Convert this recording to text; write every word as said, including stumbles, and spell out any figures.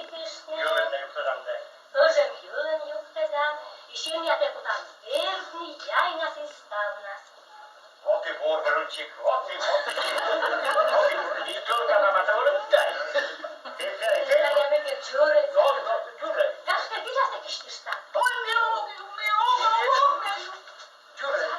Юрӧн юктӧдам да. Ӧжем йылын юктӧдам, и семьятӧ кутам вердны, яйнас и ставнас. Вот и бур, Верунчик, вот и, вот и, вот и бур. И только на моторы дай. Ты, ты, ты. Да я меке джуры. Ну, ну, джуры. Гашкӧ, видзӧдтӧ кисьтыштам. Ой, мяу, мяу, мяу, мяу. Уже